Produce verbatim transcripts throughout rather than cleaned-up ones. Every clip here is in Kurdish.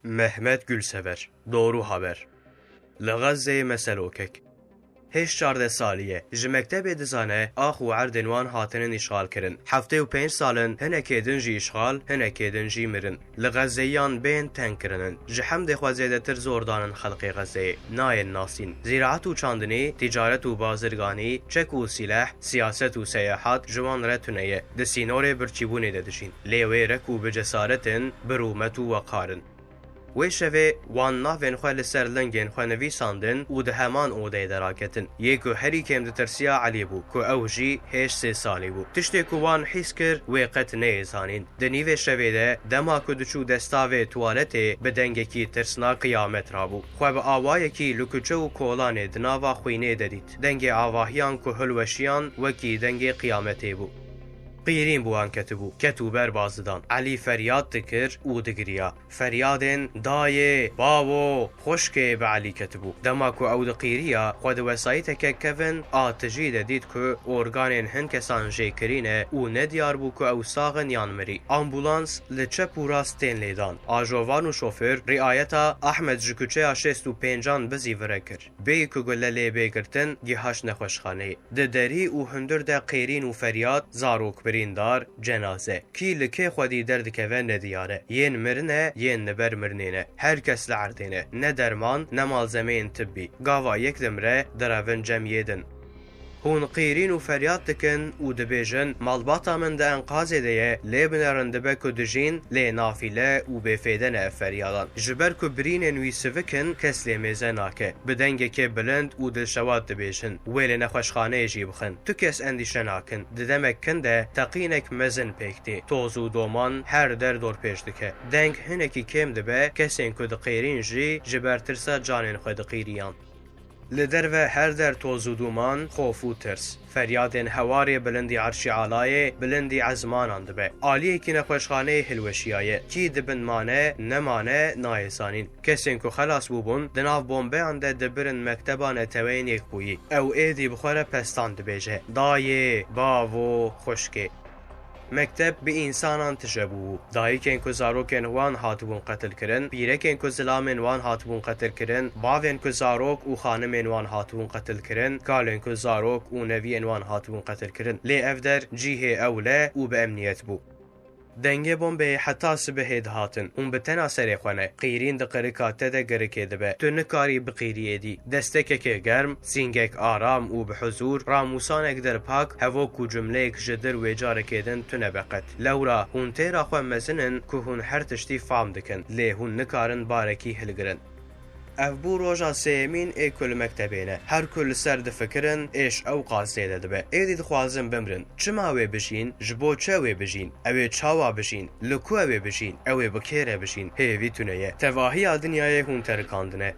Mehmet Gülsever, Doğru Haber. Li Xezzeyê meselokek. Hêj çardeh salî ye. Ji mektebê dizane, ax û erdên wan hatinin îşxal kirin. Heftê û pênc sal in, hinekê din jî îşxal, hinekê din jî mirin. Li Xezzeyiyan bên teng kirinin. Ji hemdê xwe zêdetir zor danin xelkê Xezzeyê. Nayên nasîn. Zîraet û çandinî, tîcaret û bazirganî, çek û sîleh, siyaset û seyahat ji wan re tune ye. Di sînorê birçîbûnê de dijîn. Lê wê rek û bi cesaret in, bi rûmet û weqar in. Wê şevê wan navên xwe li ser lingên xwe nivîsandin û di heman odeyê de raketin. Yê ku herî kêm ditirsiya Elî bû, ku ew jî hêj sê salî bû. Tiştê ku wan hîs kir, wê qet neyê zanîn. Di nîvê şevê de, dema ku diçû desta vê tuwaletê, bi dengekî tirsnak qiyamet rabû. Xwe bi awayekî li kuçe û kolanê di nava xwînê de dît. Dengê avahiyan ku hilweşiyan wekî dengê qiyametê bû. Qîrîn bi wan ketibû. Ket û ber baz didan. Elî feryad dikir û digiriya. Feryadên dayê, bavo, xwişkê bi Elî ketibû. Dema ku ew diqîriya, xwe di wesayîteke kevin a tijî de dît ku organên hin kesan jê kirî ne û nediyar bû ku ew sax in yan mirî. Ambûlans li çep û rast tên lêdan. Ajovan û şofêr riayeta Ahmed ji kuçeya şêst û pêncan bizî vire kir. Bêyî ku gule lê bê girtin, gihaş nexweşxaneyê. Di derî û hundir de qêrîn û feryad, zarok birîndar, cenaze. Kî li kê xwedî derdikeve nediyar e. Yên mirine, yên li ber mirinê ne. Her kes li erdê ne. Ne derman, ne malzemeyên tibbî. Gava yek dimire, direvin cem yê din. Hûn qîrîn û feryad dikin û dibêjin, malbata min di enqazê de ye, lê binerin dibe ku dijîn, lê nafîle û bêfêde ne ev feryadan. Ji ber ku birînên wî sivik in, kes lê mêze nake. Bi dengekê bilind û dilşewat dibêjin, wê li nexweşxaneyê jî bixin. Tu kes endîşe nakin. Di demek kin de teqînek mezin pêk tê. Toz û doman her der dorpêç dike. Deng hinekî kêm dibe, kesên ku diqêrîn jî ji ber tirsa canên xwe diqîriyan. Li derve her der toz û dûman, xof û tirs. Feryadên hewarê bilindî erşî alayê, bilindî ezmanan dibe. Aliyekî nexweşxaneyê hilweşiyaye. Kî di bin mane, nemane, nayê zanîn. Kesên ku xelas bûbûn, di nav bombeyan de dibirin mekteba neteweyên yekbûyî. Ew êdî bi xwe re pestan dibêje. Dayê, bavo, xwişkê. Mekteb bi însanan tije bûbû. Dayikên ku zarokên wan hatibûn qetilkirin, pîrekên ku zilamên wan hatibûn qetilkirin, bavên ku zarok û xanimên wan hatibûn qetilkirin, kalên ku zarok û neviyên wan hatibûn qetilkirin. Lê ev der cihê ewle û bi emniyet bû. Dengê bombeyê heta sibihê dihatin. Hûn bi tena serê xwe ne. Qîrîn di qirika te de girikê dibe. Tu nikarî biqîrî êdî. Destekekê germ, sîngek aram û bi huzûr, ramûsanek der pak, hevok û cumleyek ji dir wê carekê din tune be qet. Lewra hûn têra xwe mezin in ku hûn her tiştî fam dikin, lê hûn nikarin barekî hilgirin. Ev bû roja sêyemîn ê ku li mektebê ne. Her ku li ser difikirin, êş ew qas zêde dibe. Êdî dixwazin bimrin. Çima wê bijîn? Ji bo çi wê bijîn? Ew ê çawa bijîn? Li ku ew ê bijîn? Ew ê bi kê re bijîn? Hêvî tune ye. Tevahiya dinyayê hûn terikandine.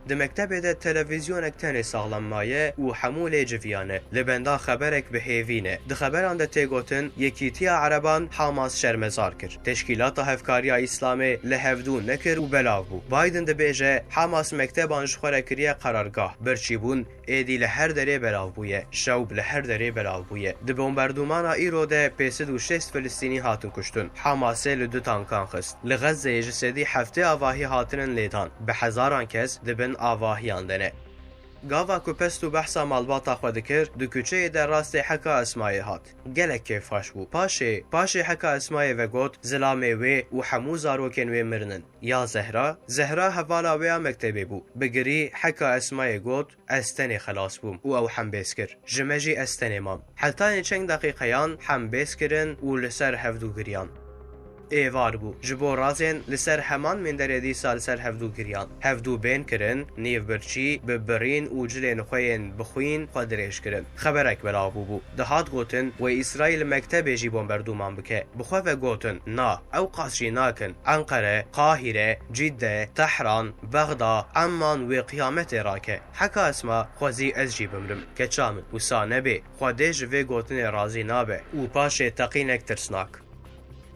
Di mektebê de televîzyonek tenê saxlem maye û hemû lê civiyane. Li benda xeberek bi hêvî ne. Di xeberan de tê gotin, Yekîtiya Ereban Hamas şermezar kir. Teşkîlata Hevkariya Îslamê li hevdû nekir û belav bû. Biden dibêje, Hamas mekteban ji xwe re kiriye qerargah. Birçîbûn, êdî li her derê belav bûye. Şewb li her derê belav bûye. Di bombardûmana îro de pênc sed û şêst Filistînî hatin kuştin. Hamasê li du tankan xist. Li Xezzeyê ji sedî heftê avahî hatinin lêdan. Bi hezaran kes di bin avahiyan de ne. Gava ku pest û behsa malbata xwe dikir, di kuçeyê de rastê Heka Esmayê hat. Gelek kêfxweş bû. Paşê, paşê Heka Esmayê vegot, zilamê wê û hemû zarokên wê mirinin. Ya Zehra? Zehra hevala wê ya mektebê bû. Bi girî Heka Esmayê got, Ez tenê xelas bûm û ew hembêz kir. Ji me jî ez tenê mam. Hetanî çend deqîqeyan hembêz kirin û li ser hevdû giriyan. Êvar bû. Ji bo razên li ser heman minderê dîsa li ser hevdû giriyan. Hevdû bên kirin, nîv birçî, bi birîn û cilên xwe yên bi xwîn xwe dirêj kirin. Xeberek belav bûbû. Dihat gotin, wê Îsraîl mektebê jî bombardûman bike. Bi xwe ve gotin, na, ew qas jî nakin. Enqere, Qahîre, Cidde, Tehran, Bexda, Emman wê qiyametê rake. Heka Esma xwezî ez jî bimrim. Keça min, wisa nebê. Xwedê ji vê gotinê razî nabe û paşê teqînek tirsnak.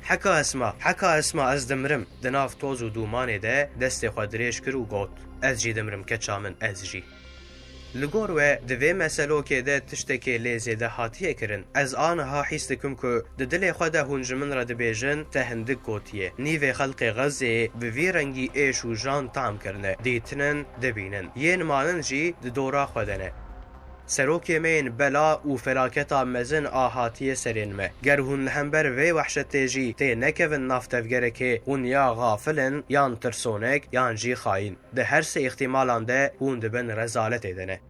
Heka Esma, Heka Esma, ez dimrim. Di nav toz û dûmanê de destê xwe dirêj kir û got, Ez jî dimrim keça min, ez jî. Li gor we di vê meselokê de tiştekê lê zêde hatiye kirin? Ez aniha hîs dikim ku di dilê xwe de hûn ji min re dibêjin, te hindik gotiye. Nîvê xelkê Xezzeyê bi vî rengî êş û jan tam kirine, dîtinin, dibînin. Yên manin jî di dora xwe de ne. Serokê me yên bela û felaketa mezin a hatiye serên me. Ger hûn li hember vê wehşetê jî tê nekevin nav tevgerekê, hûn ya xafil in, yan tirsonek, yan jî xayîn. Di her sê îhtimalan de hûn di bin rezaletê de ne.